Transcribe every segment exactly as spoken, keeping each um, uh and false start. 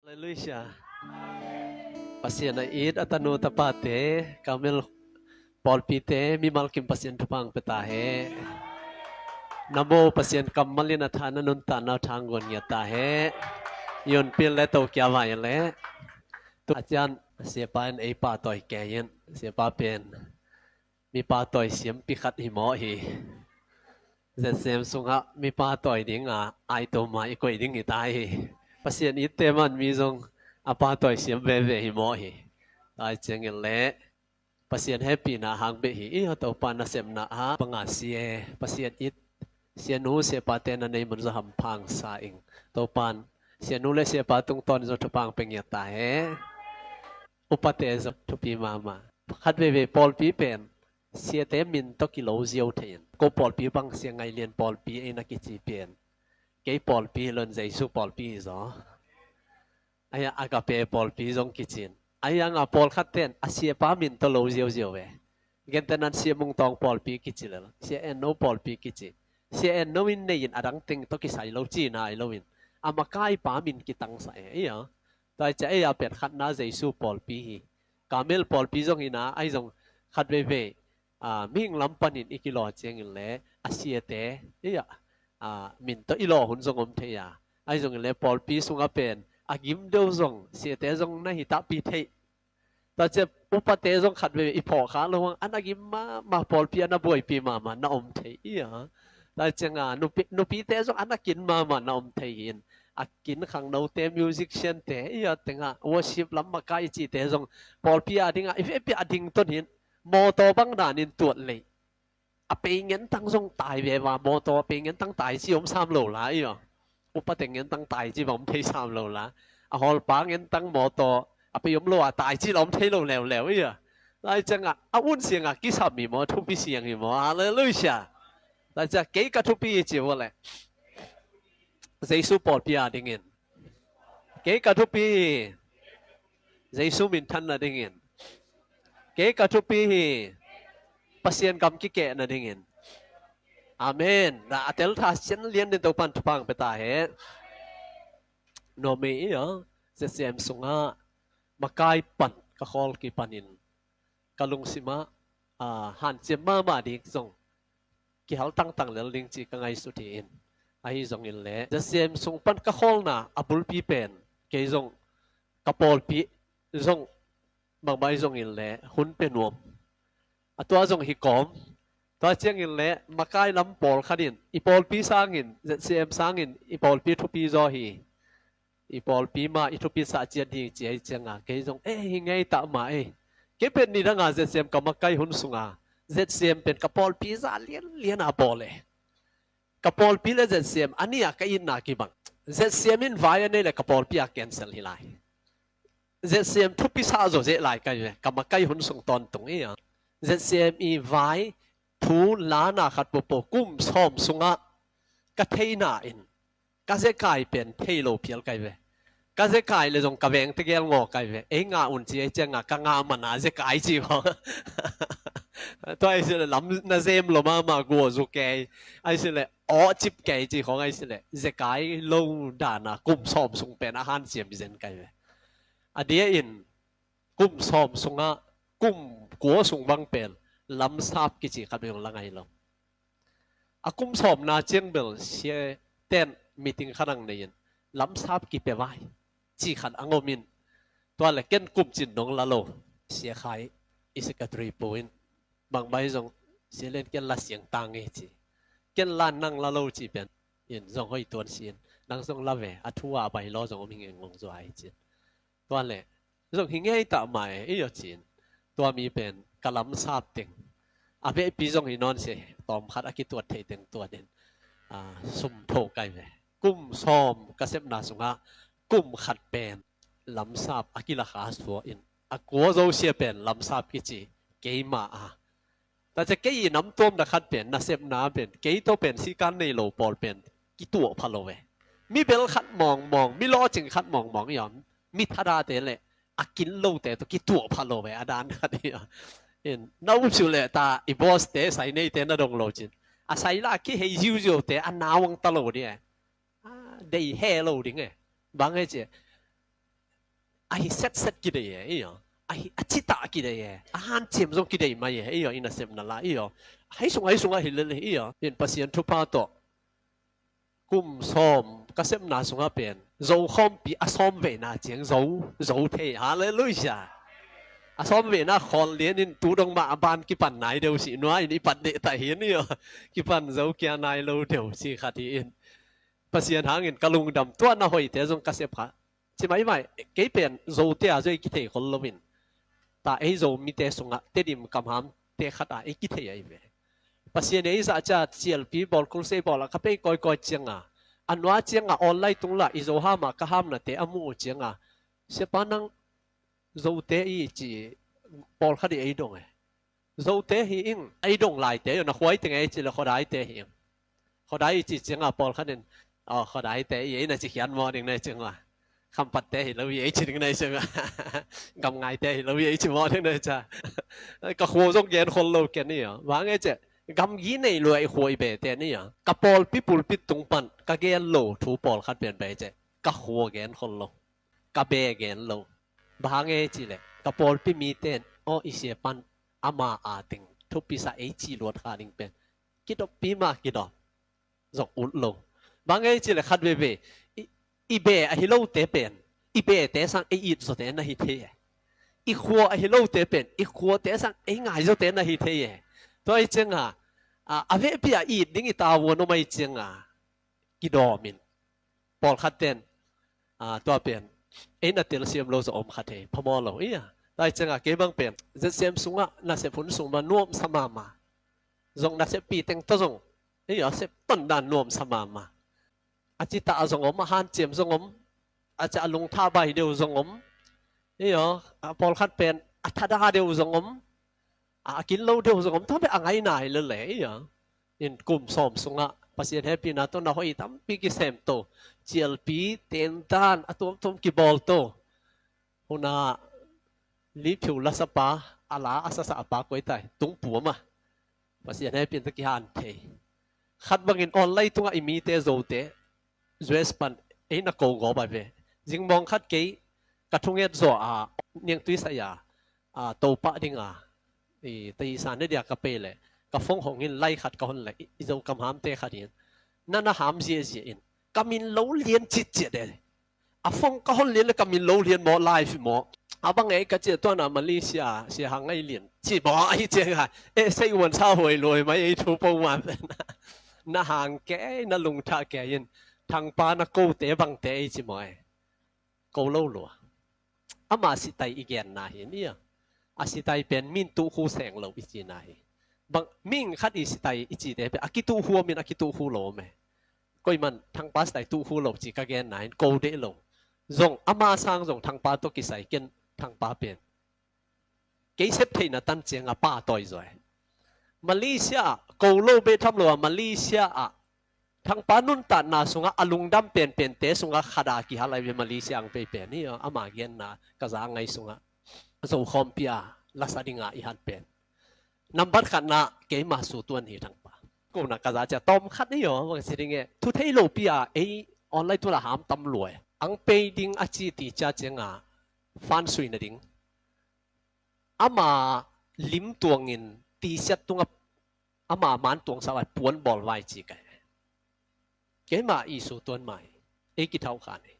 Halleluiah. Pasian a it a tanu tapate, Kamel pawlpite, mimal kim Pasian thupha pia ta hen. Na mo Pasian kammal in a tha na nuntakna uh tha hong guan ngiat ta hen. Yun pil le to kia vai le. Tu a cian siapa in ei pahtawi kei in, siapa pen mi pahtawi siampi khat hi maw hi. Zetsem sungah mi pahtawi ding a, ai to ma i koih ding hi ta hi. Pasian itte man mi zong a pahtawi siam veve hi maw hi. Tua ciangin le Pasian hehpihna hang beh hi. I Topa nasepna ah banga sia, Pasian it sianu siapate na nei mun zong hampha sa ing. Topan sianu le siapa tungtawn zong thupha pia ngiat ta hen. Upate zong thupi mahmah. Khat veve pawlpi pen siate min tawh kilo ziau thei in, ko pawlpi bang Sia Ngai Lian pawlpi ei na kici pen, kei pawlpi lon Jesu pawlpi hi zaw. Ahi a Agape pawlpi zong kici in. Ahi a nga pawlkhat ten a siapa min tawh lo ziauziau ve. Gentehna in Sia Mung Tawng pawlpi kici le lo, Sia En No pawlpi kici. Sia En No in nei in a dang teng tawh kisai lo ci nai lo in, a makaipa min kitangsa e. Ei a, tua hi ciah ei a pen khatna Jesu pawlpi hi. Kamel pawlpi zong hi na, ahi zong khat veve a, mihing lam panin i kilaw ciangin le a siate, ei a, a, min tawh i law hun zong om thei a. Ahi zongin le pawlpi sungah pen a gim deuh zong siate zong na hi tahpi thei. Tua ciah upate zong khat veve i phawk kha lo hang, a na gim mahmah pawlpi a na buaipi mahmah na om thei i a. Tua ciangah nupi, nupite zong a na kin mahmah na om thei hi in, a kin khangnote, musiciante, i a tengah worship lam makai i cite zong pawlpi a dingah i vekpi a ding ton hi in, mawtaw bang danin tuat lei. A pei ngentang zong tai ve va, mawtaw a pei ngentang tai ci om sam lo la i a. Upate ngentang tai ci bang om thei sam lo la. A hawlpa ngentang mawtaw a pei om lo a tai ci la om thei lo leuleu i a. Lai ciangah a un siangah kisam hi maw, thupi siang hi maw. Halleluiah. Lai ciah kei ka thupi hi ci vua le. Jesu pawlpi a dingin. Kei ka thupi hi. Jesu minthanna dingin. Kei ka thupi hi. Pasian gam kikehna dingin. Amen. Na a tel tha sian lian den Topan thupha pia ta hen. Nuam ei i a, Zetsem sungah makai pan ka khawl kipanin ka lungsimah, a, hanciam mahmah ding zong kihal tangtang lel ding ci ka ngaihsut hi in. Ahi zongin le Zetsem sung pan ka khawlna a bulpi pen kei zong ka pawlpi zong bangmah ahi zongin le hun pia nuam. A tua zong hi kawm. Tua ciangin le makai lam pawlkhat in i pawlpi sangin, Zetsem sangin i pawlpi thupi zaw hi. I pawlpi mah i thupit sah ciat hi ci ahi cianga kei zong, eh, hi ngei tah mah ei. Kei pen nidanga Zetsem ka makai hun sunga Zetsem pen ka pawlpi za lianlian a bawl e. Ka pawlpi le Zetsem a nih a ka itna kibang. Zetsem in vai a nei le ka pawlpi a cancel hi lai. Zetsem thupi sah zaw zeh lai kai ve, ka makai hun sung tawntung ei a. Zetsem i vai thu lana khat pawpaw kum sawm sungah ka theina in ka zekai pen thei lo phial kai ve. Ka zekai le zong ka veng tegel ngaw kai ve. Ei ngah un ci ei cianga ka ngah mana zekai ci khawng. Tua ahi sile lam na zem lo mahmah guah zu kei. Ahi sile aw cip kei ci khawng ahi sile zekai lo dana kum sawm sung pen a hanciam zen kai ve. A dia in kum sawm sungah kum kua sung bang pen lamsap kici khat beng la ngai lo. A kum sawmna ciang bel sia ten meeting khat ang nei in lamsap kipia vai ci khat ang om in. Tua le ken kum cin dong la lo. Sia Khai i secretary pu in bangbai zong sia len ken la siang tang e ci. Ken la nang la lo ci pen in zong hoi tuan si in nang zong la ve a thu a bai lo zong om hing eng ngong zua ai ci. Tua le zong hi ngei tah mai ei aw cin. Tua mi pen ka lamsap teng a vehpi zong hi nawn se tawm khat a kituat thei teng tuat in, a, sum tho kai ve. Kum sawm ka sepna sungah kum khat pen lamsap a kila kha suah in a kua zosia pen lamsap kici keima a. Tua cia kei i namtuam na khat pen nasepna pen kei tawh pen sikan nei lo pawl pen kituah pha lo ve. Mi bel khat mawngmawng, mi lawcing khat mawngmawng i om, mi thadate le a kin lote tawh kituah pha lo ve a dan khat i om. In na upsiu le ta i boss te sai neite na dong lo cin a sai la kihei ziuziaute a nawang ta lo ding e. A dei he lo ding e. Bang he cia a hi setset kidei e, i aw. A hi, a citah kidei e, a hanciam zong kidei mai e, i aw, i nasepna la, i aw. Hei sung, hei sung a hi lel e, i aw. In Pasian thupha tawh kum sawm ka sepna sungah pen Zo khawmpi a sawm vena ciang zo, zo thei. Halleluiah. A sawm vena khawl lian in tu dong mah a ban kipan nai deuh si nua in i pat deh ta hi ni aw. Kipan zo kia nai lo deuh si khat hi in. Pasian hangin ka lungdam tua na hoihte zong ka sep kha. Ci maimai, kei pen Zote a zoi kithei khol loin. Ta ei Zomite sungah Tedim kamhamte khat a ei kithei ahi ve. Pasian ei zah cia cialpi bawl kulsei bawl a ka pei kawikawi cianga. A nua cianga online tung la i Zo hama ka hamnate a mu uh cianga. Siapa nang Zote i ci pawlkhat i ei dong e. Zote hi ing, ei dong laite, na khuai teng ei ci le khuadaite hi ing. Khuadai i ci cianga pawlkhat in, aw, khuadaite i ei na ci khian maw ding na cianga. Khampatte hi lo i ei ci ding na cianga. Gamngaite hi lo i ei ci maw ding na cia. Ka khua zong gen khol lo ken i aw. Vang e ce, gamgi nei lua i khua i bete ni aw. Ka pawlpi pulpit tung pan, ka gen lo thu pawlkhat pen be ce. Ka khua gen khol lo. Ka be gen lo. Vang e ci le, ka pawlpi miten, aw i sia pan, ama a ting, thupisa ei ci luat kha ding pen. Kidoppi ma kidop. Zong ut lo. Bang ei ci le khat veve. I, i be a hi lote pen. I bete sang ei it zote na hi thei e. I khua a hi lote pen. I khuate sang ei ngai zote na hi thei e. Tua i cianga. A, a vepi a it ding i tavuan om ai cianga. Kidawm in. Pawlkhat ten. A, tua pen. Ei na telsiam lo zo om khat hei. Phamaw lo. Ia. Tua i cianga kei bang pen. Zet siam sungah. Na sep hun sung ma nuam sa mama. Zong na sep pi teng to zong. Ei a sep ton dan nuam sa mama. A citah a zong om, a hanciam zong om. A ca a lungtha bai deuh zong om. Ei a, a pawlkhat pen a thada deuh zong om. A, a kin lo deuh zong om. Tua pen a ngaina hi lele, ei a. In kum sawm sungah. Pasian hepina to na hoih tampi kisem to. Cialpi, tendan, a tuamtuam kibawl to. Huna, liphiu lasapa, a la a sasa a pa koi tai, tungpu ama. Pasian hepin ta kihan thei. Khat bangin online tungah i mite Zote, U S pan, ei na ko gawp a ve. Zingmawng khat kei, ka thunget zaw a, niangtui sa ya, a, topah dinga, i, ta i sa ne dia ka pei le, ka phone hong in lai khat ka hon le, i, i Zo kam hamte khat in. Na na ham zia zia in. Ka min lo lian cit cit de. A phone ka hon lian le ka min lo lian maw, live maw. A bang ei ka cia tuana Malaysia, sia hang ngai lian. Ci maw, ahi cia nga. E, sei uan sa huai luai mai ei thu po uan. Na hang ke, na lungtha ke in. Thangpa na ko te bang te ei ci maw ei. Ko lo lua. Ama sitai i genna hi ni a. A sitai pen min tuh khu seng lo i cina hi. Bang, ming khat i sitai i ci te pen. A kituh khu min a kituh khu lo me. Koiman thangpa sitai tuh khu lo ci ka genna hin ko deh lo. Zong ama sang zong thangpa to kisai ken thangpa pen. Kei sep theihna tan cianga pa tawi zaw e. Malaysia ah, ko lo be tham lo a Malaysia ah. Thangpa nuntatna sungah a lungdam penpente sungah khada kihal ai ve Malaysia ang pei pen hi a ama genna ka za ngai sungah. Zo khawmpi a lasa dinga i hat pen. Nambat khatna keima su tuan hi thangpa. Kona ka za cia tawm khat hi aw, bang si ding e. Thu thei lo pi a, ei online tu la ham tam luai. Ang pei ding a ci ti cia cianga fan sui na ding. Ama lim tuangin ti siat tunga ama man tuang sa vai puan bawl vai ci kai. Keima i su tuan mai. Ei kithau khan hi.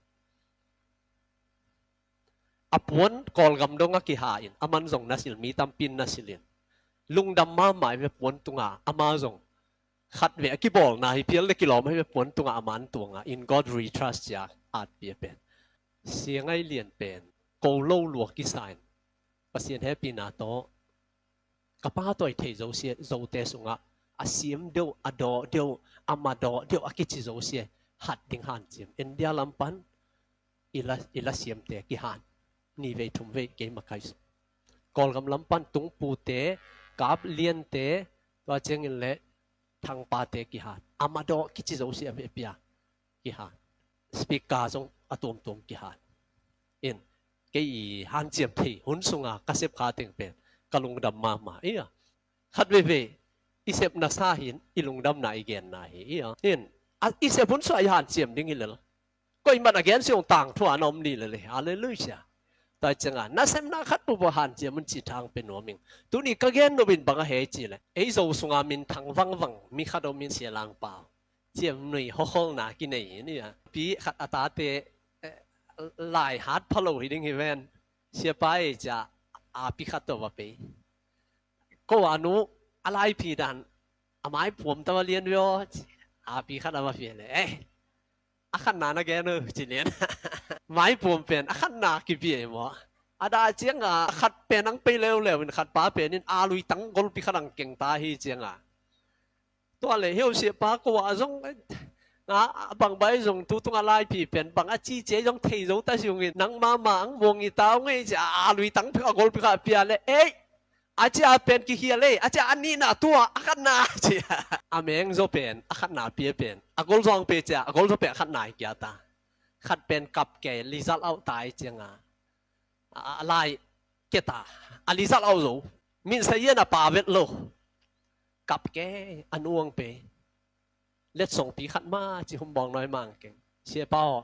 A puan Kawlgam dong a kiha in, a man zong na sil, mi tampin na sil in. Lungdam mama i ve puan tunga, ama zong. Khat ve a kibawlna hi pial le kilawm hi ve puan tunga, a man tunga, in God we trust cia at pi a pen. Sia ngai lian pen, ko lo luak kisa in. Pasian hepina tawh. Ka pa tawi thei zosia, Zote sungah a siam deuh, a dawh deuh, a ma dawh deuh, a kici zosia hat ding hanciam. India lam pan i la, i la siamte kihan. Ni vei thum vei kei makai su. Kawlgam lam pan tungpute, kap liante, tua ciangin le thangpate kihan. A ma dawh kici zosia ve pia. Kihan. Speaker zong a tuamtuam kihan. In, kei i hanciam thei hun sunga ka sep kha teng pen ka lungdam mama. Ia. Khat veve i sepna sa hin i lungdamna i genna hi. Ia. In, a, i sep hun sua i hanciam ding hi lel. Koiman a gen siong tang thua na om ni lele. Halleluiah. Tua cianga nasepna khat pupua hanciam un ci thang pe nuam ing. Tuni ka gen nopin bang a hei ci le, ei Zo sunga minthang vangvang mi khat om in, Sia Lang Pau. Ciam nui hokholna kinei in ia. Pi khat a tate, eh, lai hat phalo hi ding hi ven. Siapa ei cia a pi khat tawh va pei. Ko a nu a laiphi dan a maipuam tawh a lian vio. A pi khat a va pia le, eh, a khatna na gen uh ci lian. Maipuam pen a khatna kipia ei maw? A dah cianga a khat pen ang pei leuleu in khat pa pen in a lui tang golpi khat ang keng ta hi cianga. Tua le heusia pa ko a zong a bang bai zong tu tunga laiphi pen bang a ci cia zong thei zo ta si ungin nang mama ang muang i tau ngei cia a lui tang a golpi khat pia le, ei, a cia pen kikhial ei, a cia a nihna tua a khatna cia. A meng zaw pen a khatna pia pen a gol zawng pe cia a gol zaw pen a khatna i kia ta. Khat pen kap kei, result out ta i cianga a lai keta a result out zo. Min sa ian a pa vet lo. Kap kei a nuang pe. Letsongpi khat ma ci hum bawng nawi mang keng. Siapa aw,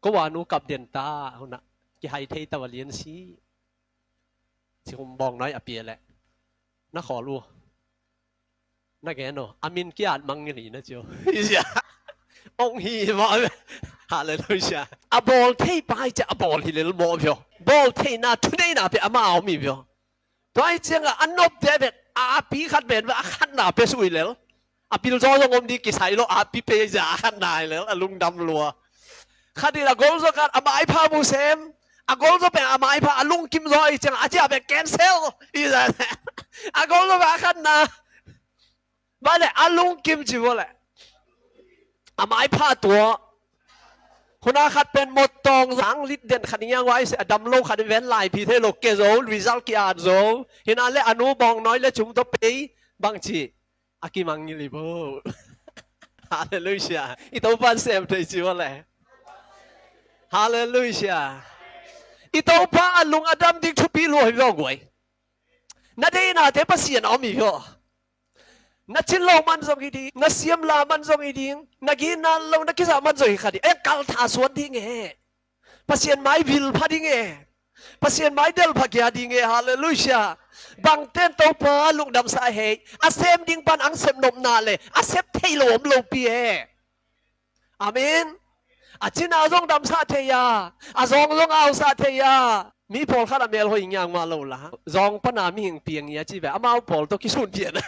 ko a nu kap den ta huna kihai thei ta va lian si. Ci hum bawng nawi a pia le na khawl uh. Na gen uh a min kiat mang ngil hi na cio. Ong hi maw? Halleluia. A bawl thei pai cia a bawl hi lel maw vio? Bawl theina thuneina pe ama om hi vio? Tua hi cianga a nopte pen a pi khat pen a khatna pe sui lel. A pil zaw zong om ding kisai lo a pi pe cia a khatna hi lel a lungdam lua. Khat in a gol zaw khat a maipha mu sem. A gol zaw pen a maipha a lungkim zaw hi cianga a cia pen cancel hi cia. A gol zaw pen a khatna. Ba le a lungkim ci vua le a maipha tua. Huna khat pen mawtawng zang lit den khat ngiang uai se a dam lo khat in ven laiphi thei lo ke zo result ki-at zo. Hina le a nu bawng nawi le cung tawh pei bang ci a kimang ngil hi bo. Halleluia. I Topan sem thei ci vua le. Halleluia. I Topa a lung a dam ding thupi lua hi vua guai. Na deinate Pasian a om hi vua. Na cin lo man zong hi ding, na siam la man zong hi ding, na gina lo na kiza man zong hi kha ding. Ei, kal tha suan ding e. Pasian mai vil pha ding e. Pasian mai del pha kia ding e. Halleluia. Bangten Topa lungdamsa hei. A sem ding pan ang sem nopna le a sep thei lo om lo pi e. Amen. A cina zong damsah thei a, a zawng zong ausah thei a. Mi pawlkhat a melhoih ngiangmah lo la zawng pana mihing piang ia ci ve amau pawl tawh kisun pian.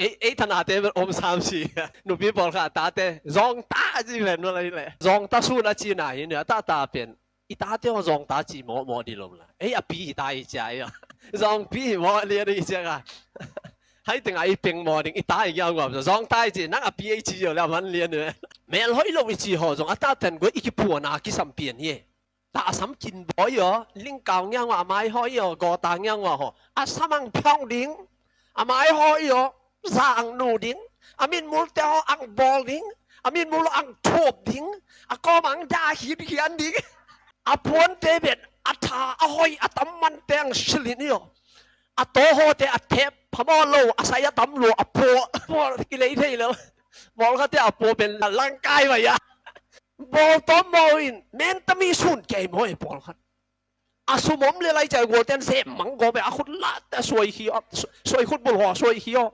Ei, ei thanate om sam si. Nupi pawlkhat a tate zawngta ci ve nua lai le zawngta sun a cina hi nia tata pen. I tate aw zawngta ci mawhmawh di lo la ei a pi hi ta i cia ia zawngpi hi mawh lian i cia ka. Hai tengah i peng maw ding i ta i ngiau ngam zawngta i ci nang a pi ei ci yo le a man lian ve. Melhoih lo i ci haw zong a taten guai i kipuana kisam pian hi. Tahsam kin bawi aw lingkau ngiau ngah a mai haw i aw gawta ngiau ngah haw a sam ang phawng ding. A mai haw i aw za ang nu ding. A min mul te haw ang bawl ding. A min mul ang thuap ding. A kawm ang da hit hian ding. A puante bet a tha a hoih a tam mante ang silin i aw. A tawhawte a thep phamaw lo a sai a tam lua a paw a paw kilei thei lo. Bawlkhate a paw pen langkai vai a. Bawl tawm maw in mentami sun kei maw e bawlkhat. A sum om le lai cai gualten sem mang gawp e a khut latte a suai khi aw suai khut bul haw suai khi aw.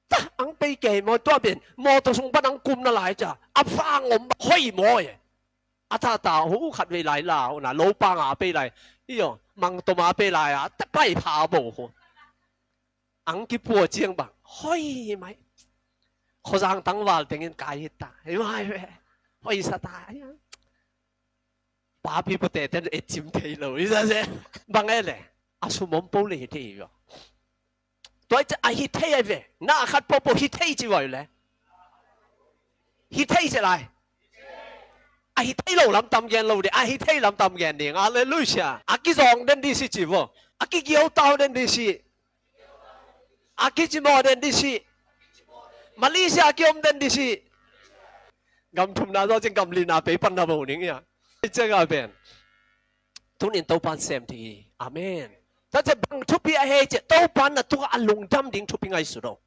Ta ang pei kei maw tua pen mawtaw sung pan ang kum na lai ca a vang om hoih maw e. A tata hu khat vei lai la huna lo panga pei lai. Iyo mangtoma pei lai a ta pai pha bo hu. Ang kipua ciang bang hoih mai. Khozang tangval tengin kai hita hi mai ve. Hoih sa ta hi. Papi pute ten e cim thei lo i sa se. Bang e le a sumom po le hi thei hi. Tua i ca a hi thei ai ve na a khat popo hi thei ci vai le. Hi thei ci lai. A hi thei lo lam tam gen lo de a hi thei lam tam gen ding. Halleluia. A kizawng den di si ci vo. A kigiau tau den di si. A kicimawh den di si. Malaysia a kiom den di si. Gam thumna zaw cin gam lina pei panna bo ding ia. Cia ga pen. Tunin Topan sem thei hi. Amen. Tua cia bang thupi a hei cia Topan na tua a lungdam ding thupi ngaihsut aw.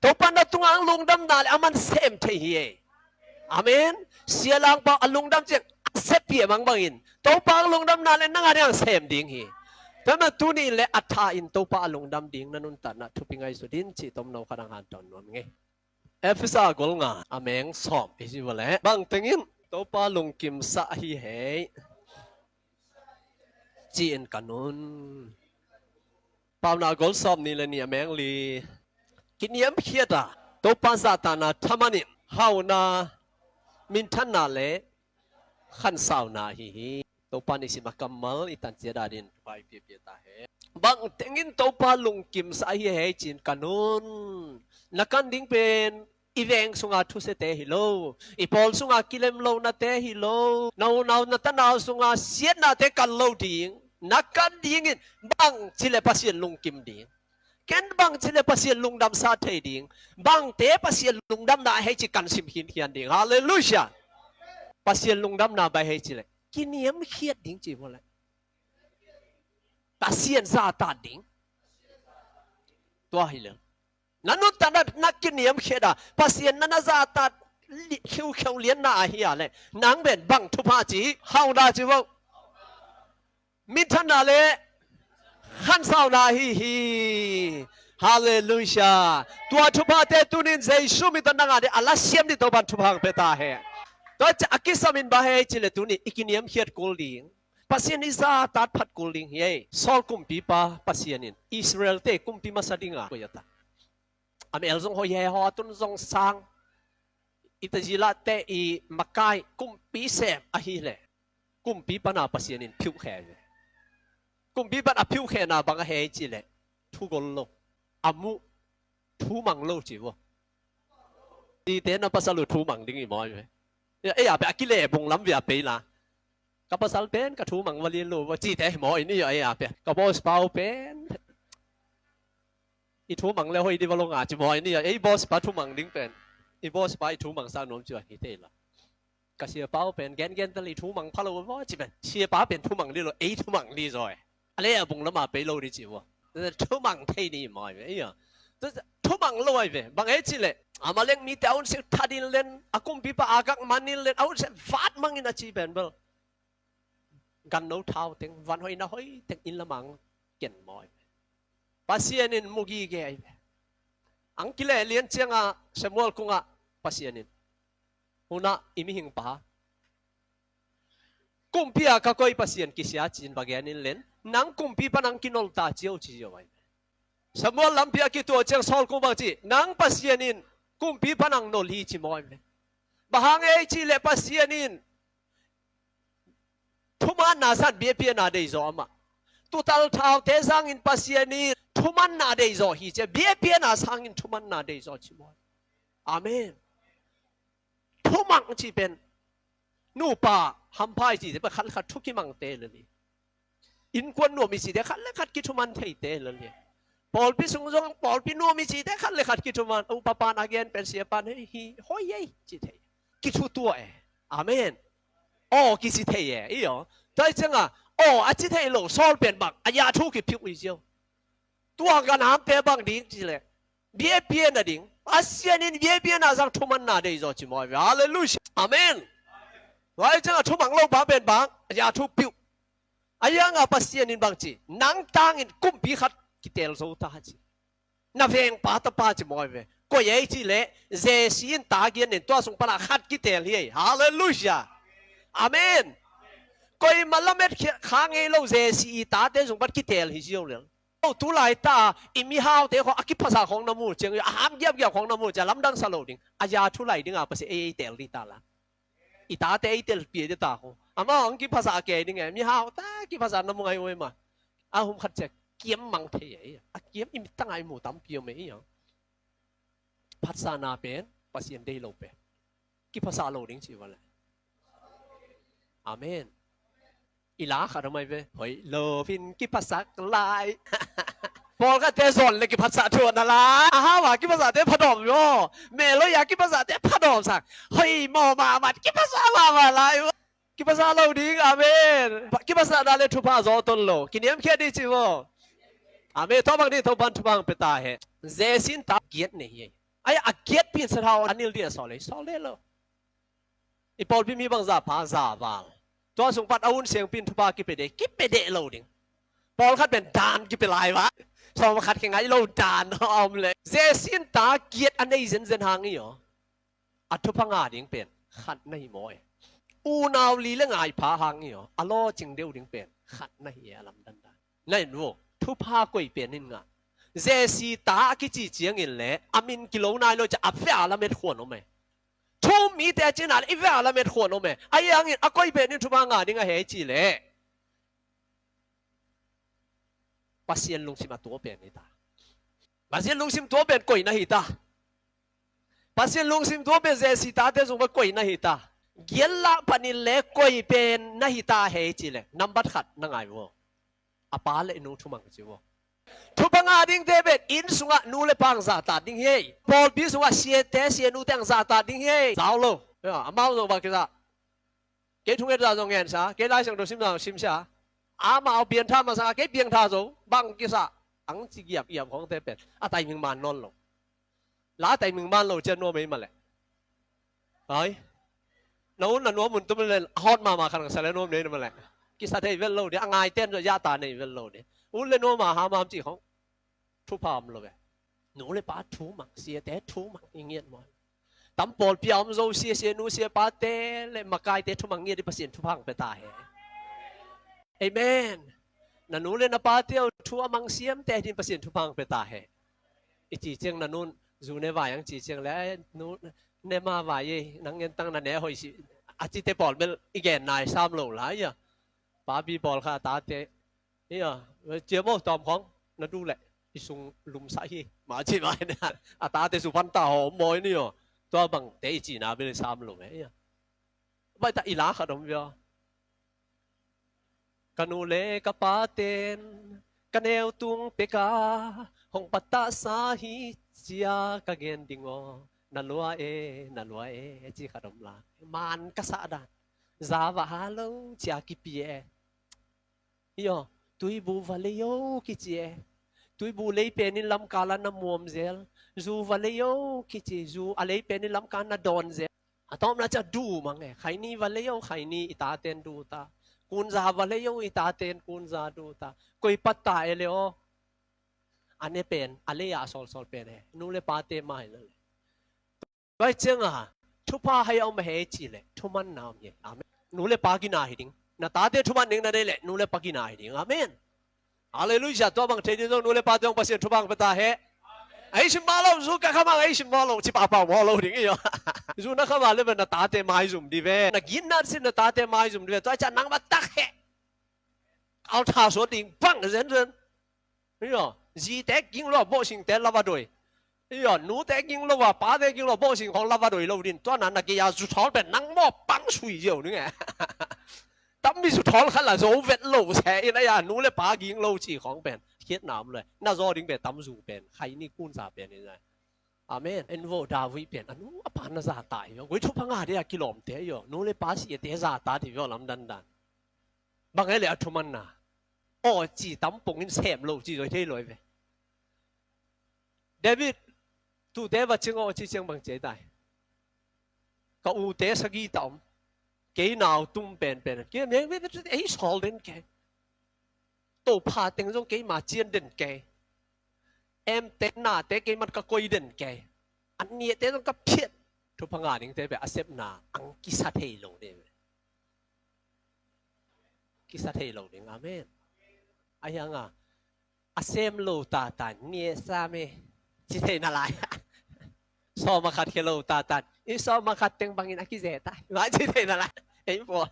Topan na tunga ang lungdamna le a man sem thei hi e. Amen. Sia Lang Pau a lungdam ciang Seppi a mangbangin Topa lungdamna le nang a ding sem ding hi. Tua man tuni le a tha in Topa a lungdam ding na nuntakna thupi ngaihsut in cih tomno khat ang hantawn nuam ngei. Efesa gol nga a meng sawm i ci vua le bang tengin Topa lungkimsa hi hei ci-in ka nun. Paunak gol sawm ni le ni a meng li. Kiniamkhiat a Topa zahtakna thaman in hauna, minthanna le khansauna ahi hi. Topa nisim a kammal i tan ciat a ding Topa i piapia ta hen. Bang tengin Topa lungkimsa ahi hei ci-in ka nun. Na kan ding pen i veng sunga thusiate hi lo, i pawl sunga kilem lonate hi lo, na unau na tanau sunga siatnate kan lo ding. Na kan dingin bang ci le Pasian lungkim ding, ken bang ci le Pasian lungdamsa thei ding, bangte Pasian lungdamna ahi ci kan sim khinkhian ding. Halleluiah. Pasian lungdamna bang ahi ci le kiniamkhiat ding ci vua le Pasian zahtak ding. Tua hi le na nuntakna na kiniamkhiat a Pasian na na zahtak khiukheu lianna ahi a le nang pen bang thupha ci? Hauna ci vua. Minthanna le khansauna ahi hi. Halleluiah. Tua thuphate tunin Jesu min tawh nang a ding a la siam ding Topan thupha ang pia ta hen. Tua ciang a kisamin bang ahi ci le tuni i kiniamkhiat kul ding, Pasian i zahtak phat kul ding hi ei. Saul kumpipa Pasian in Israel-te kumpi masa dinga koi a ta. A mel zong hoih he, haw a tun zong sang, i tazilate i makai, kumpi sem ahi le kumpi pana Pasian in phiuhkhe ve. Kumpi pana phiuhkhena bang ahi ci le thu gol lo, a muh, thu mang lo ci vua. Cite na pasal uh thu mang ding i mawi ve. Ei a pen a kile bung lam ve a pei la, ka pasal pen ka thu mang va lian lo vua cite hi mawi ni. Ei a pen ka boss pa uh pen i thu mang le hoih di va lo nga ci mawi ni. Ei boss pa thu mang ding pen, i boss pa i thu mang sa nuam ci a hi te la. Ka siapa uh pen gengen ta le i thu mang pha lo vua ci pen, siapa pen thu mang li lo, ei thu mang li zaw e. A le a bung lama pei lo di ci vua. Thu mang thei ni mawi ve ei a. Thu mang lo ai ve. Bang ei ci le Amalek mite a hun sik that in len, a kumpipa Agag man in len, a hun sik vat mangin a ci pen bel ganno thau teng, van hoih na hoih teng inn lamang ken mawi ve. Pasian in mu gige ai ve. Ang kile lian cianga Samuel kungah Pasian in, hunah i mihing pa kumpi a ka koi Pasian kisia ci-in va gen in len, nang kumpi pan ang kinolta cio ci cio ai ve. Samuel lampi a kituah ciang Saul kung bang ci, nang Pasian in kumpi pan ang nol hi ci mawi ve. Bang hang ei ci le Pasian in thumanna san biapiana deizaw amah. Tutal thaute sangin Pasian in thumanna deizaw hi ci a, biapiana sangin thumanna deizaw ci mawi. Amen. Thumang ci pen nupa hampha i cite pen khat le khat thu kimangte le li. Innkuan nuam i cite khat le khat kithuman theite le li. Pawlpi sung zong pawlpi nuam i cite khat le khat kithuman. Upa pan a gen pen siapa pan hei hi hoih ei ci thei. Kithutuah e. Amen. Aw kici thei e i aw. Tua hi cianga aw a ci thei lo Saul pen bang a ya thu kiphiuh i cio. Tua ganhamte bang ding ci le biapiana ding, Pasian in biapiana sang thumanna deizaw ci mawi ve. Halleluiah. Amen. Tua hi cianga thumang lo pa pen bang a ya thu piuh. A yanga Pasian in bang ci, nang tangin kumpi khat kitel zo ta ci. Na vengpa tapa ci mawi ve. Koi ei ci le Jesse in ta giat nen tua sung pana khat kitel hi ei. Halleluiah. Amen. Koima lamet kha ngei lo Jesse i tate sung pan kitel hi cio lel. Aw, tu laita i mihaute khawng a kiphasa khawng na mu ciang, a ham giapgiap khawng na mu ciang lamdang sa lo ding. A ya thu lai dinga Pasian ei ei tel ding ta la. I tate ei telpih ding ta khawng. Amau ang kiphasa kei ding e, mihau ta kiphasa na mu ngai uh ei ma. A hum khat ciang kiam mang thei e. A kiam i mittang a i mu tampi om e. Phatsana pen Pasian dei lo pen kiphasa lo ding ci va le. Amen. I la khat a mai ve, hoih loin kiphasak lai. Pawlkhatte zawn le kiphatsa thuah na lai. A hau a kiphasate phadawm maw? Mel hoih a kiphasate phadawm sak. Hoih maw mahmah kiphasa mahmah lai. Kiphasa lo ding, amen. Kiphasana le thupha zaw ton lo. Kiniamkhiat ding ci maw? Amen. Tua bang ding Topan thupha ang pia ta hen. Jesse in ta giat nei hi. Ai a giat pi in sathau a nil ding a sawl ei, sawl le lo. I pawlpi mi bangzah pha za val. Tua sung pan a hun siangpi in thupha kipia ding, kipia ding lo ding. Pawlkhat pen dan kipia lai va. Sawm khat kingai lo dan a om le. Jesse in ta giat a nei zenzen hang hi aw. A thupha ngah ding pen khat na hi maw e. Unau li le ngai pha hang hi aw. A lawhcing deuh ding pen khat na hi e, a lamdang dan. Na en vo. Thupha koi pen in ngah. Jesse ta a kici ciangin le a min kilo nai lo ciang a via lamet khuan om e. Thu-um mite a cina le i via lamet khuan om e. Ahi hangin a koi pen in thupha ngah ding a hei ci le Pasian lungsim a tua pen hi ta. Pasian lungsim tua pen koi na hi ta. Pasian lungsim tua pen Jesse tate sung pan koi na hi ta. Giat lah panin le koi pen na hi ta hei ci le nambat khat na ngai vo. A pa le nu thumang ci vo. Thupha ngah dingte pen inn sungah nu le pa ang zahtak ding hi. Pawlpi sungah siate sianute ang zahtak ding hi. Zau lo. Ya, amau zong bang kisa. Kei thunget zah zong ngen sa, kei Lai Siangtho sim zah zong sim sa. Amau piangtha masa, kei piangtha zo, bang kisa. Ang ci giap giap khawngte pen a taiming man nawn lo. La taiming man lo cian nuam ei mah leh. Hai. Na un na nuam un tum le hawt mahmah khan ka sa le nuam nei na mah leh. Kisa thei vet lo ding, a ngaite in zong zahtak nei vet lo ding. Un le nuam a hamham cih khawng thupha om lo ve. Nu le pa thumang, siate thumang i ngiat maw. Tam pawlpi a om zo sia, sianu siapate le makaite thumang ngiat i Pasian thupha ang pia ta hen. Amen. Na nu le na pate uh thu a mang siamte ding Pasian thupha ang pia ta hen. I ci ciang na nun zu ne vai ang ci ciang le, "Ai, nu ne ma vai ei, nang ngen tang na ne hoih si," a cite pawl bel i gen nai sam lo lai a. Papi pawl kha tate Ia, ciam aw, tawm khawng na duh leh i sung lumsah hi. Mah ci mah hi na. A tate su pan ta hawm mawi ni aw. Tua bangte i cihna bel i sam lo ve ia. Baihta i la khat om ve aw. Ka nu le ka paten ka neu tung peka hong patahsa hi cia ka gen ding aw. Na lua e, na lua e, ci khat om la. Man ka sah dan. Za va ha lo cia kipia e. Io, tuibu va lei o kici e. Tuibu lei penin lamkal a na muam zel. Zu va lei o kici, zu a lei penin lamkal a na dawn zel. A tawpna cia duh mang e. Khaini va lei o, khaini i taten duh ta. Kunza va lei o, i taten kunza duh ta. Koi patta e le o. A ne pen, a lei a sawlsawl pen e. Nu le pate mai le le. Tua hi cianga, thupha hai a om a hei ci le, thumanna om hi. Amen. Nu le pa gina hi ding. Na tate thuman ding na nei le, nu le pa gina hi ding. Amen. Halleluiah. Tua bang thei ding zong nu le pate hong Pasian thupha hong pia ta he. Ei sim mah lo, zu ka khamang ei sim mah lo, ci pahpah mah lo ding io. Zu na khamang le na tate maizum di ve. Na ginna sin na tate maizum di ve. Tua cia nang va tak he. Altar suan ding bang zenzen. Io, zite ging lo a bawhsingte lava doi. Io, nute ging lo a, pate ging lo a, bawhsing khawng lava doi lo din. Tua na na gei a zuthawl pen nang maw pang sui ziau ning e. Tam mi zuthawl khat la zo vet lo se in a ia, nu le pa ging lo ci khawng pen. Khiatna om lo e. Na zaw ding pen tam zu pen. Khaini kunza pen in a. Amen. En vo David pen. A nu a pa na za ta io. Gui thupha ngah dia kilawmte io. Nu le pa si e te za ta ti io lam dandan. Bang e le a thumanna. Aw ci tam pongin sem lo ci zoi thei lo ve. David, tute va cing aw ci ciang bang ci tai. Ka ute sagih ta om. Kei nau tum penpen. Kei mi ei sawl den kei. Topa teng zong keima cian den kei. Emte nate kei mat ka koi den kei. An niate zong ka phiat. Thupha ngah dingte pe a sepna ang kisa thei lo ding. Kisa thei lo ding. Amen. A hianga a sem lo tata nia sa me ci thei na lai. Sawma khat khia lo tata i sawma khat teng bangin a kize ta ma ci thei na lai. Ei pawl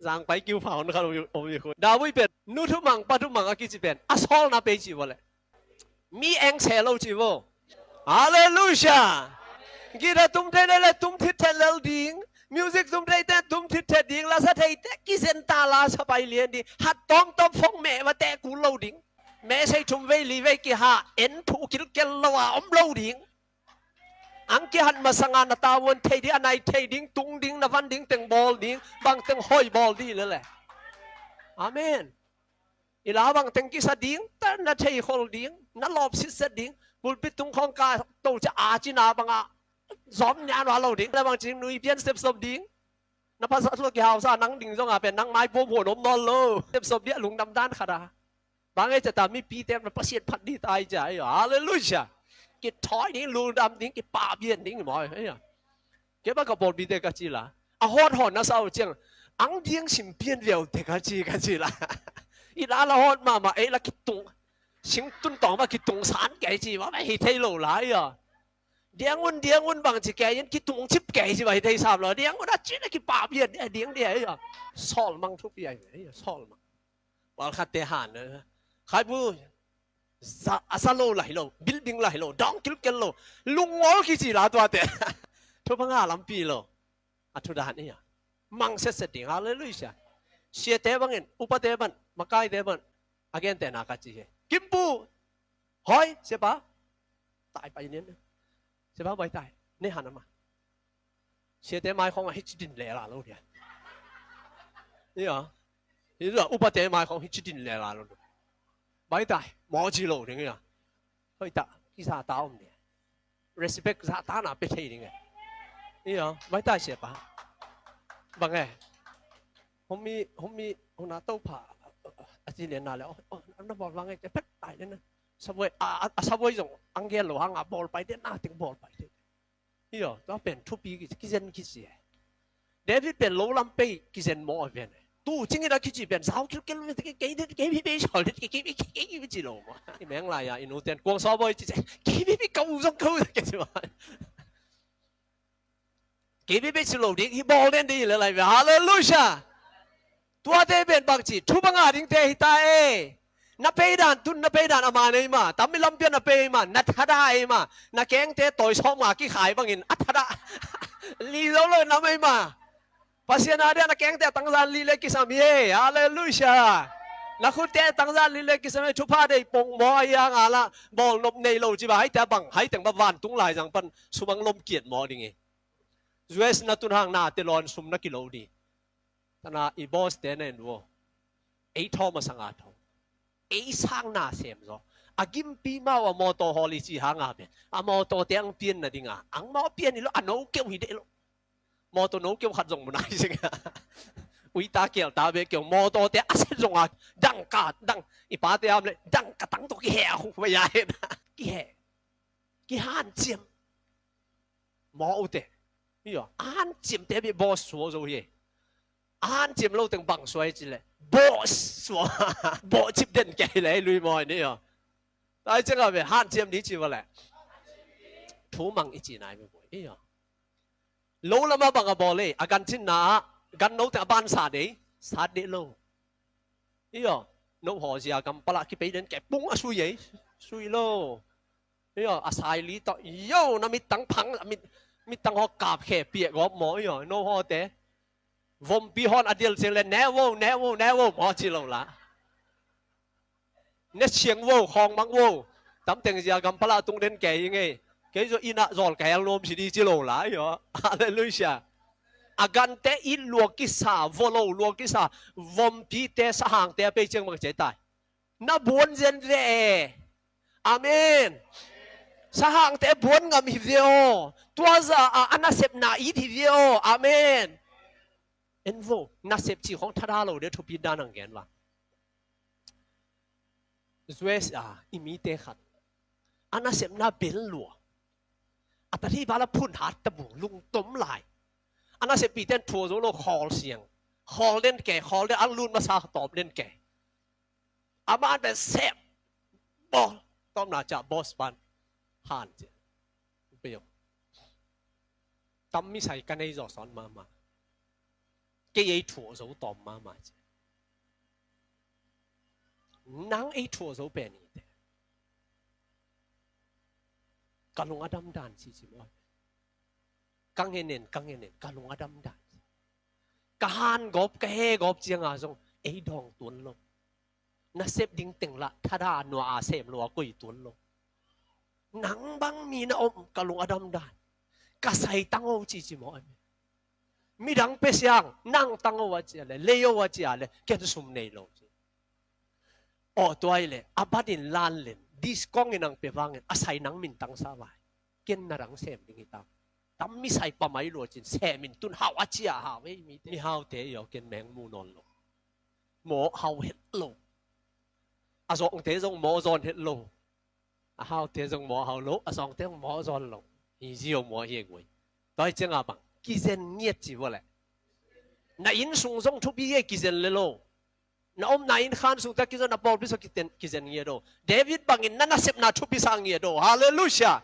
zang pai kiu pha hon khat om i khu. David pen nu thumang pa thumang a kici pen a sawlna pei ci vawle. Mi eng se lo ci vo. Halleluiah. Gita tum thei le tum thit thei lel ding. Music tum thei te tum thit thei ding. Lasa thei te kizen ta lasa pai lian ding. Hat tawm tawm phong meh va te kul lo ding. Meh sei thum vei li vei kiha en phu kilkel lo a om lo ding. Ang kihat masanga na tavuan thei ding, a nai thei ding, tung ding, na van ding teng bawl ding, bang teng hoi bawl ding lele. Amen. I la bang teng kisa ding, ta na thei khol ding, na lawp sitset ding, pulpit tung khawng ka to cia a cina banga zom nia nua lo ding, la bang cing nui pian step stop ding. Na pasal sua kihausa nang ding zong a pen nang mai puamhuan om nawn lo. Sepsop dia lungdam dan khat a. Bang ei cata mipite na Pasian phat dih tai cia ei. Halleluia. Kithawi ding, lungdam ding, kipabian ding maw ei. Kei bang ka pawlpite ka ci la, a hawt hawt na sa uh ciang ang diang sim pian viau te ka ci, ka ci la. I la la hawt mahmah ei la kitung. Sing tun tawng bang kitung san kei ci bang hi thei lo lai a. Diang un, diang un bang ci kei in kitung cip kei ci bang hi thei sam lo. Diang un a ci na kipabian dia, diang dia ei a. Sawl mang thupi ai ei a, sawl mang. Pawlkhatte han khaibu za, a za lo lai lo, building lai lo, dawng kilkel lo, lungol kici la tuate. Thupha nga lampi lo. A thu dan ei a. Mang setset ding, halleluia. Siate bangin, upate bang, makaite bang, a gente na ka ci hi. Kimpu, hoi, siapa, tai pai nian. Siapa bai tai, ne han ama. Siate mai khong a hici din le la lo dia. Ia. Ia, upate mai khong hici din le la lo. Bai tai, maw ci lo ding ia. Hoi ta, kisa ta om dia. Respect za ta na pe thei ding e. Ia, bai tai siapa. Bang e. Humi, humi, huna to pha. A ci lian na le. Oh, oh, na bawl bang e, pet tai lian na. Saboi, a, a, a saboi zong, ang gel lo hang a bawl pai dia, na ting bawl pai dia. Io, tua pen thupi ki, kizen kici e. David pen lo lam pei kizen maw a pen. Tu cingin a kici pen zau kilkel kei, kei, kei, kei, kei, kei, kei, kei, kei, kei, kei ci lo maw. I meng lai a, i nu ten kuang saw bawi ci, kei, kei, kei, kau zong kau zong kei ci maw. Kei, kei, kei ci lo ding, hi bawl den ding le lai ve. Halleluia. Tuate pen bang ci, thupha nga dingte hi ta e. Na peidan tun, na peidan a man ei ma, tam i lampian na pei ei ma, na thadah ei ma, na kengte tawi sawm nga kikhai bangin a thadah. Li zo lo nam ei ma. Pasian a dia na kengte a tangzan li le kisam hi e. Halleluia. Na khutte a tangzan li le kisam hi, thupha dei pong maw a ia nga la, bawl nop nei lo ci ba, haite a bang, haiteng ba vantung lai zang pan sumang lom kiat maw ding e. U S na tun hang nate lawn sum na kilo di. Tana i boss te na en vo. Ei thaw masa nga thaw. Ei sang na sem zaw. A gimpi mau a mawtaw hawl i ci hang a pen. A mawtaw te ang pian na ding a. Ang mau pian i lo a no keu hi deh lo. Mawtaw no keu khat zong mun ai sing a. Ui ta kial ta be keu mawtaw te a set zong a. Dang ka, dang. I pa te am le. Dang ka tang to ki he a hu ba ya he na. Ki he. Ki han ciam. Maw ute. Io, an cimte bia baw suah zo hi. An cim lo teng bang suah hi ci le baw suah. Baw cip den kei le lui maw ni io. Tai ciang a ve han ciam ni ci va le. Thu mang i ci nai mi boi io. Lo lama bang a bawl ei a gan cin na a gan no teng a ban sa dei. Sa dei lo. Io. No haw zia gam pala kipei den kei pung a sui ei. Sui lo. Io, a sai li tawh io, na mittang phang, mit, mittang haw kap khe piah gawp maw io, no haw te. Vompi hawn a dial ciang le ne vo, ne vo, ne vo maw ci lo la. Ne ciang vo, khawng mang vo. Tam teng zia gam pala tung den kei ngei. Kei zo ina zol kei ang nuam si di ci lo la io. Halleluia. A gante it luak kisa, vo lo luak kisa, vompi te sahang te a pei ciang mang cei tai. Na buan zen ve e. Amen. Sahangte buan ngam hi ve aw. Tua za a, a nasepna it hi ve aw. Amen. En vo, nasep ci khong thada lo de thupi dan ang gen va. U S a, i mite khat. A nasepna bel lua. A tathi bala phun hat ta bu lung tom lai. A nasep pi ten thua zo lo khawl siang. Khawl den ke, khawl den ang lun masa tawm den ke. A man pen sep bawl. Tawmna ca boss pan han ci. Pio. Tam mi sai ka nei zaw sawn mama. Kei ei thuah zo tawm mama ci. Nang ei thuah zo pen i te. Ka lung a dam dan ci ci maw. Ka ngen en, ka ngen en, ka lung a dam dan ci. Ka han gawp, ka he gawp cianga zong ei dawng tuan lo. Na sep ding teng lah thada nua a sem lo a koi tuan lo. Nang bang mi na om ka lung a dam dan. Ka sai tang o ci ci maw. Midang pe siang nang tang o a cia le lei o a cia le ken sum nei lo ci. Aw tuai le a banin lan len diskong in ang pe vangin a sai nang min tang sa vai. Ken na dang sem ding hi tang. tam misai pamai lua cin semin tun hau a cia hau ei mite. Mihaute i awkin meng mu nawn lo. Mawh hau het lo. A zawngte zong mawh zawn het lo. A haute zong mawh hau lo, a zawngte zong mawh zawn lo. Hi zio mawh hi guai. Tua hi cianga bang kizen ngiat ci vua leh. Na inn sung zong thupi hi kizen le lo. Na omna inn khan sung ta kizon na pawlpi sua kizen ngiat lo. David bangin na nasepna thupi sa ngiat lo. Halleluia.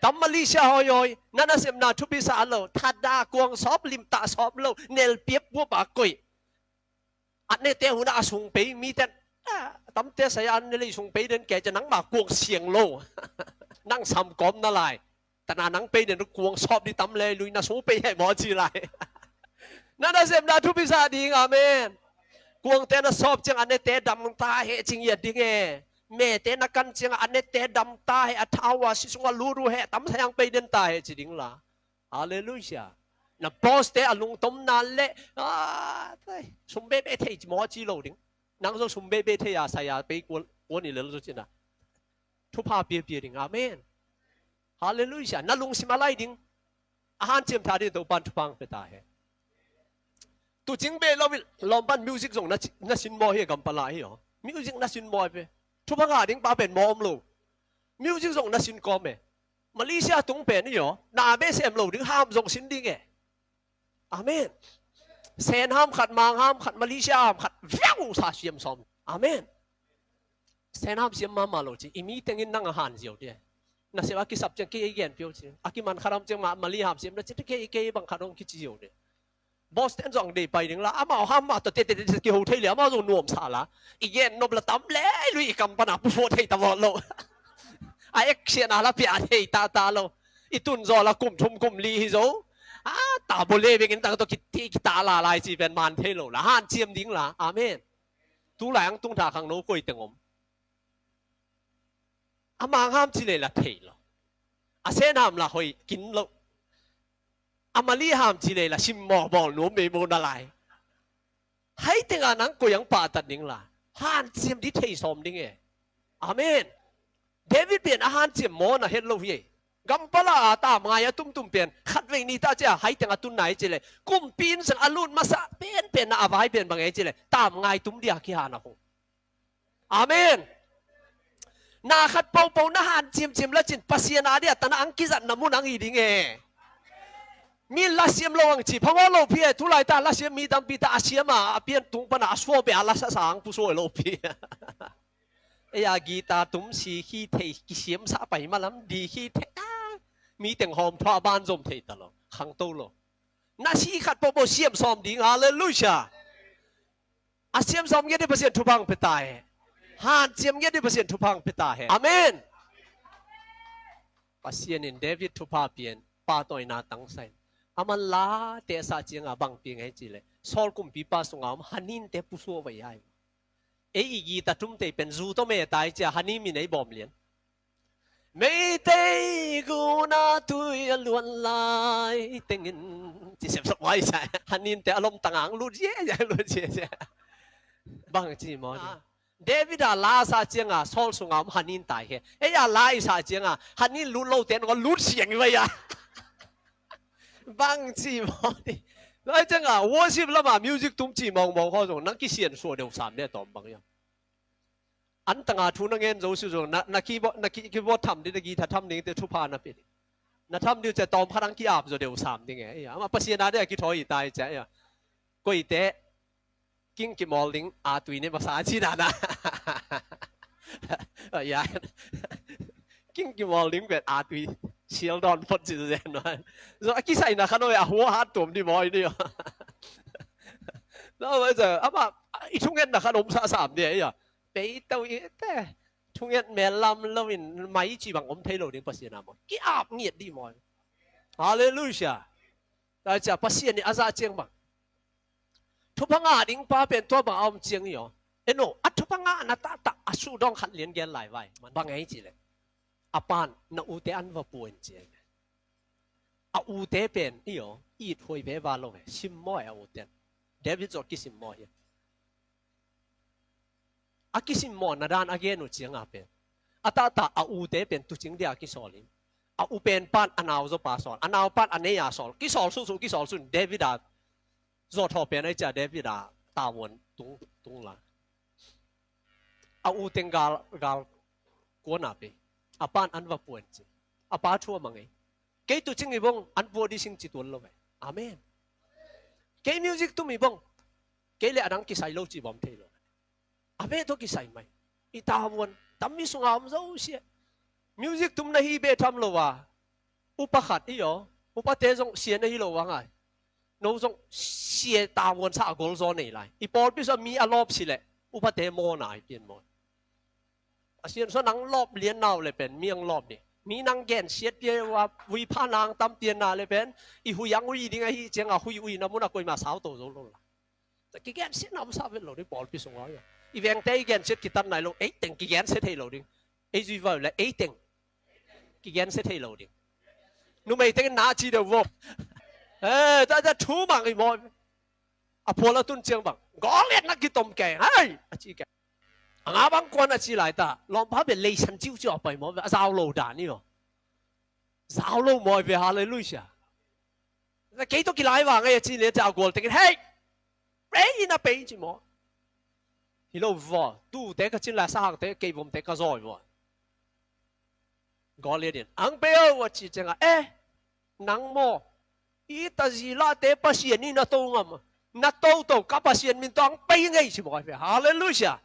Tam Malaysia hoi hoi na nasepna thupi sa lo. Thada kuang sawp limtah sawp lo. Nelpiap buapa koih. An nete huna a sung pei miten. Tamte saya an ne lei sung pei den kei ciang nangma kuang siang lo. Nang sam kawm na lai. Tana nang pei den kuang sawp di tam lei lui na sung pei hei maw ci lai. Na nasepna thupi sa ding, amen. Kuangte na sawp ciang an nete dam ta he ci ngiat ding e. Mete na kan ciang an nete dam ta he a thau a si sung a lut uh he tam sayang pei den ta he ci ding la. Halleluia. Na boss te a lungtom nan le sum bebe thei maw ci lo ding. Nang zong sum bebe thei a saya pei kuan i lel zo cina. Thupha piapia ding. Amen. Halleluia. Na lungsim a lai ding. A hanciam tha ding Topan thupha ang pe ta he. Tucing beh lo lawmpan music zong na sin maw hi gampala hi aw. Music na sin maw pe. Thupha ngah ding pa pen maw om lo. Music zong na sin kawm e. Malaysia tung pen hi aw. Na be sem lo ding ham zong sin ding e. Amen. Sen ham khat, mang ham khat, Malaysia ham khat viau sa siam sawm. Amen. Sen ham siam mama lo ci i mi tengin nang a han ziau dia. Na siau a kisap ciang kei gen piau ci a kiman khat ham ciang ma Mali ham siam na ci kei kei bang khat hong kici ziau dia. Boss ten zong dei pai ding la amau ham ma to te te te kiho thei le amau zong nuam sa la. I gen nop la tam le lui i kam pana pu fo thei ta vawt lo. A ek sian a la pia thei ta ta lo. I tun zaw la kum thum kum li hi zo. A ta bo le vengin tang to kiti kita la lai ci pen man thei lo la han ciam ding la. Amen. Tu lai ang tung tha khang no koi teng om. A mang ham ci le la thei lo. A sen ham la hoi kin lo. A Mali ham ci le la sim maw bawl nuam mei mo na lai. Hai tenga nang koi ang pahtat ding la. Han ciam di thei sawm ding e. Amen. David pen a han ciam maw na het lo hi e. Gampala a tam ngai a tumtum pen khat vei ni ta cia hai tenga tun nai ci le. Kumpi in sang a lut masa pen pen na a vai pen bang e ci le. Tam ngai tum dia ki han a ho. Amen. Na khat paupau na han ciamciam la cin Pasian a dia tana ang kizat na mun ang i ding e. Mi la siam lo ang ci phangaw lo phi e. Tulai ta la siam mi tampi ta a siam a a pian tung pana a suaw be a la sa sa ang pu suaw lo phi. Ei a gita tum si khi thei kisiam sa pai malam di khi thei a mi teng hawm thua ban zom thei ta lo khang to lo. Na si khat paupau siam sawm ding. Halleluia. A siam sawm ngiat di Pasian thupha ang pe ta he. Han ciam ngiat di Pasian thupha ang pe ta he. Amen. Pasian in David thupha pian pa tawina tangsain. Aman la tesa cianga bang pi ngai ci le Saul kumpipa sunga om hanin te pusuah vai ai. Ei i gita tum tei pen zu to me tai cia hanin min ei bawm lian. Meitei guna tui a luan lai tengin ci sepsok mai sa hanin te a lom tangang lut ye ye lut ye ye. Bang ci maw ni. David a la sa cianga Saul sunga om hanin tai he. Ei a la i sa cianga hanin lut lo ten ngol lut siang i vai a. Bang ci maw ni. Lai cianga worship lama music tum ci mawng mawng haw zong nang kisian suah deuh sam ne tawm bang ia. An tanga thu na ngen zo si zong na keyboard tham ding na guitar tham ding te thupha na pe ding. Na tham ding cia tawm khat ang ki-ap zo deuh sam ding e. Ama Pasian a deuh a kithawi i tai cia ia. Koite king kimawl ding a tui ne masa ci dana. Ia. King kimawl ding pen a tui sial dawn phot ci zen. Zo a kisaina khan oi a hua hat tuam di mawi ni. Ama i thungetna khan om sa sam dia ia. Pei to i te thunget mel lam lo in mai ci bang om thei lo ding Pasian a maw. Ki-ap ngiat di maw. Halleluia. Tua cia Pasian i a zah ciang bang thupha ngah ding pa pen tua bang a om ciang i aw. Eno a thupha ngahna tahtah a suhdawng khat lian gen lai vai. Bang ei ci le a pan na ute an va pua in ciang. A ute pen i aw it huai ve va lo he sim maw a uten. David zawh kisim maw hi. A kisim mawhna dan a gen uh cianga pen a tahtah a ute pen tucing dia a kisawl in A u pen pan a nau zaw pa sawl, a nau pan a nei a sawl, kisawl suhsuh, kisawl suhsuh, David a zawt haw pen a i cia David a tavuan tung, tung la. A u teng gal, gal kuan a pei. A pan an va puan ci. A pa thu a mang ei. Kei tu cing i bong an pua di sing ci tuan lo ve. Amen. Kei music tum i bong. Kei le a dang kisai lo ci bawm thei lo. A ve tawh kisai mai. I tavuan tam mi sunga om zo sia. Music tum na hi be tham lo a. Upa khat i aw. Upate zong sia na hi lo a ngai. No zong sia tavuan sa a gol zaw nei lai. I pawlpi sua mi a lawp si leh. Upate maw na i pian maw. A sian sua nang lawp lian nau le pen mi ang lawp ding. Mi nang gen siat pia ua vui pha nang tam pian na le pen. I hui ang ui ding ahi ciang a hui ui na mun a koima sau to zo lo la. Kigen siat na om sa vet lo ding pawlpi sung a. I vengte i gen siat kitat nai lo. Ei teng kigen siat thei lo ding. Ei zui vai le ei teng. Kigen siat thei lo ding. Numei teng na ci deuh vo. Eh, ta ta thu mang i maw. A phual a tun ciang bang. Goliat na kitom keng. Hai! A ci keng. A nga bang kuan a ci lai ta. Lawmpa be leisan ciu ciu a pai maw. A zau lo dan i aw. Zau lo maw ve hallelujah. Na kei tawh kilai vang ei a ci le ca a gual tengin. Hei! Pei na pei ci maw. Hi lo vo. Tute ka cin lai sahangte kei vomte ka zawi vo. Goliat in. Ang pei o a ci ciang a. Eh! Nang maw. I ta zilate Pasian i na to ngam. Na to to ka Pasian min to ang pei ngei ci maw. Hallelujah.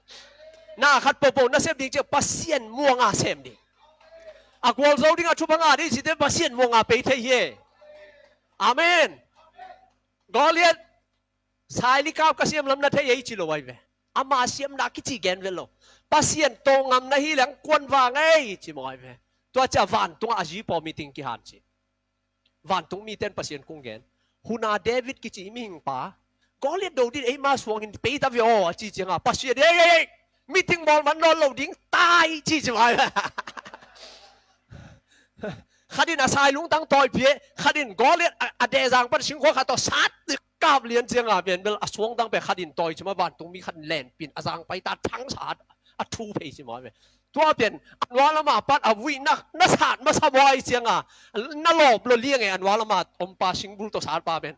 Na khat popo na sem ding ciang Pasian muanga sem ding. A gual zo ding a thupha nga ding cite Pasian muanga pei thei hi. Amen. Goliat, sai likap ka siam lam na thei ei ci lo ai ve. Ama siamna kici gen ve lo. Pasian to ngam na hi leng kuan vang ei ci maw ai ve. Tua cia vantung a a zi paw meeting kihan ci. Vantung miten Pasian kung gen. Huna David kici mihing pa. Goliat do din ei ma suang hin pei ta ve aw a ci cianga Pasian ei ei ei. Meeting mawl man nawn lo ding tai ci ci mai. Khatin a sai lungtang tawi pia, khatin Goliat a, a dehzang pan singkhua khat tawh sat kap lian cianga pian bel a suangdang pe khatin tawi cima vantung mi khatin lenpin a zang pai ta thang sat a thu phei cima ve. Tua pian a nualama pan a vuihna na sat masa muai cianga na lawp lo liang e a nualama ompa singbul tawh sat pa pen.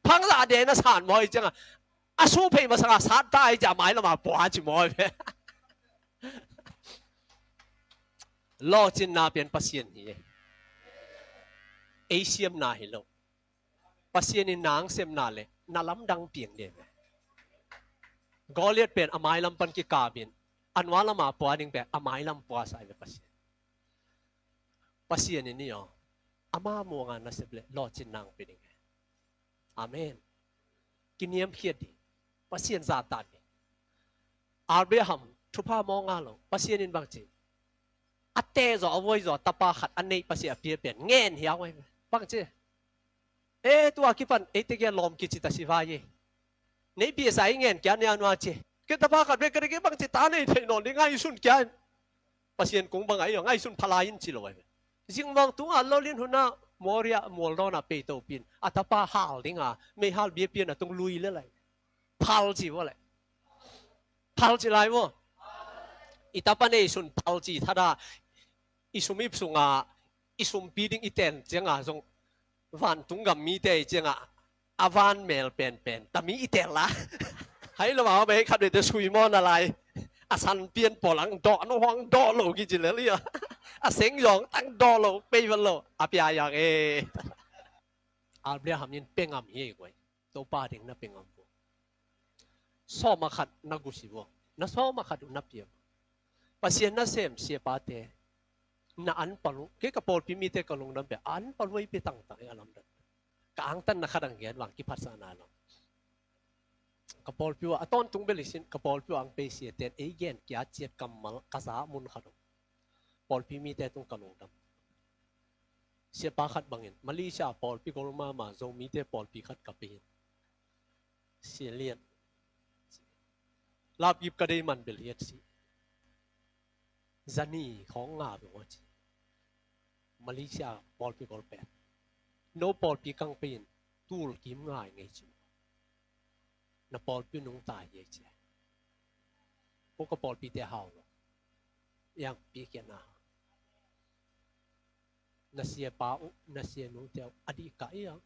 Phangza a de na sat muai cianga a su phei masanga sat ta ai cia mai lama pua ci muai ve. Lawhcinna pian Pasian hi. Ei siamna hi lo. Pasian in nang semna le na lamdang piang ding ve. Goliat pen a mailam pan kikapin a nualama pua ding pen a mailam pua sa ve Pasian. Pasian in i aw ama muanga nasep le lawhcinna ang pe ding. Amen. Kiniamkhiat ding. Pasian zahtak ding. Abraham thupha mawng a lo. Pasian in bangci a teh zaw a voi zaw tapa khat a neih Pasian a pia pian ngen hiau ai. Bangci e tua kipan eite kia lawm kici ta si vai e. Nei pia sa i ngen kia nia nua ci. Ke tapa khat ve ka dek bangci ta nei thei nawn ding a i sun kia. Pasian kung bang a i ngaihsun phalai in ci lo ai. Zingvang tunga lolin huna Moria mual dawnah peitopin a tapa hal dinga meihal biapian a tung lui le lai. Phal ci vua le. Phal ci lai vua. I tapa nei sun phal ci thada i sum ip sunga i sumpi ding i ten cianga zong vantung gam mite i cianga a van mel penpen tami i tel la. Hai lo mau bei khat bete sui maw na lai. A san pian pawl ang dawh no hong dawh lo ki ci le lia. A seng zawng tang dawh lo pei van lo a pia yang e. Abraham in pengam hi ei guai. Topa ding na pengam bu. Sawma khat na gusi bu. Na sawma khat uh na piam. Pasian na sem siapate na an palu. Kei ka pawlpi mite ka lungdam pe an palu ei pe tangtang ei a lamdam. Ka angtan na khat ang gen vang kiphatsa na lam. Ka pawlpi uh a tawntung bel i sin ka pawlpi uh ang pei sia ten ei gen kia ciat kammal ka za mun khat uh. Pawlpi mite tung ka lungdam. Siapa khat bangin Malaysia pawlpi gol mama Zomite pawlpi khat ka pei hin. Sia lian. Lapgip ka dei man bel hiat si. Zani khawng nga beng aw ci. Malaysia pawlpi gol pen. No pawlpi kang pei in tul kim ngai ngei ci. Na pawlpi nung tai ye ci. Ko ka pawlpi te hau lo. Yang pi kia na. Na siapa uh, na sianu te uh a dih kah i ang.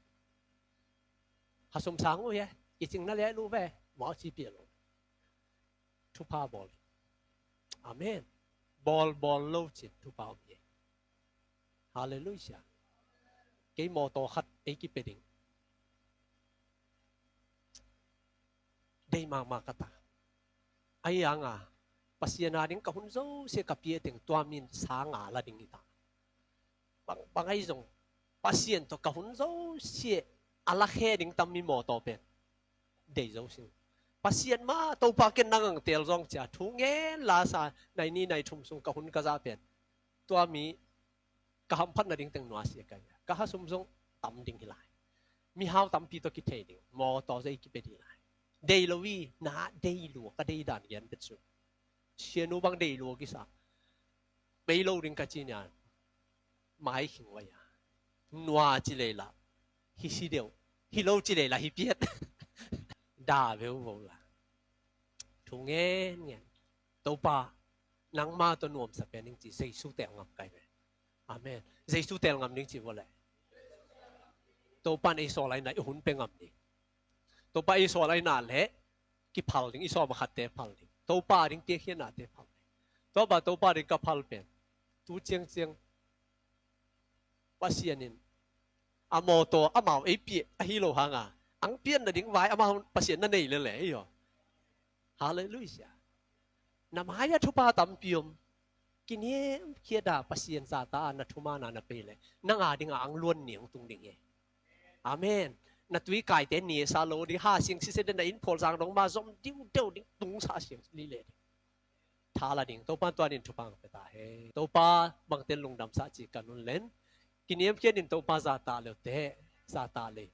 Hasum sang uh hi e, kicing na leh lu ve, mau ci piah lo. Thupha bawl. Amen. Bawl, bawl lo cin thupha om hi e. Halleluiah. Kei mawtaw khat ei kipia ding. Dei mahmah ka ta. Ahi hanga, Pasian a ding ka hun zosia ka pia teng tua min sang a la ding hi ta. Bang, bang ahi zong, Pasian tawh ka hun zosia a la khe ding tam mi mawtaw pen. Dei zo sing. Pasian mah, Topa ken nang ang tel zong cia, thu ngen la sa, nai ni nai thum sung ka hun ka za pen. Tua mi ka hamphat nading teng nuasia ka hi a. Ka hasum zong tam ding hi lai. Mihau tampi tawh kithei ding. Mawtaw zong ei kipia ding lai. Dei lo i, na dei lua, ka dei dan gen pet su. Sianu bang dei lua kisa. Bei lo ding ka ci nia. Mai khing vai a. Nua ci lei la. Hi si deuh. Hi lo ci lei la, hi piat. Da veu vo la. Thu ngen ngen. Topa, nangma tawh nuamsa pen ning ci, Jesu tel ngam kai ve. Amen. Jesu tel ngam ning ci vo le. Topa in ei sawl ai na i hun pe ngam ni. Topa ei sawl ai na le kiphal ding, i sawm a khatte phal ding. Topa ding piakkhiatnate phal ding. Topa, Topa ding ka phal pen. Tu ciangciang Pasian in a mawtaw amau ei piah ahi lo hanga, ang pian nading vai amau Pasian na nei lele ei aw. Halleluiah. Na mai-ah thupha tampi om. Kiniamkhiat a Pasian zata a na thuman a na pei le nang a dinga ang luan ni hong tung ding hi. Amen. Na tui kaite ni sa lo ding, ha siang sise den na inn phual zang dong ma zom diu deuh ding, tung sa siang li le ding. Tha la ding, Topa tuanin thupha ang pe ta he. Topa bangten lungdam sa ci ka nun len. Kiniamkhiat in Topa zata leu te, zata le.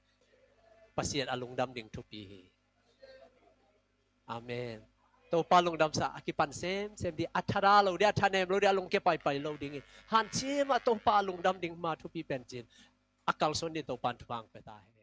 Pasian a lungdam ding thupi hi. Amen. Topa lungdam sa a kipan semsem ding, a tha da lo ding, a tha nem lo ding, a lungkia paipai lo ding hi. Hanciam a Topa lungdam ding ma thupi pen cin. A kalsuan ding Topa in thupha ang pe ta he.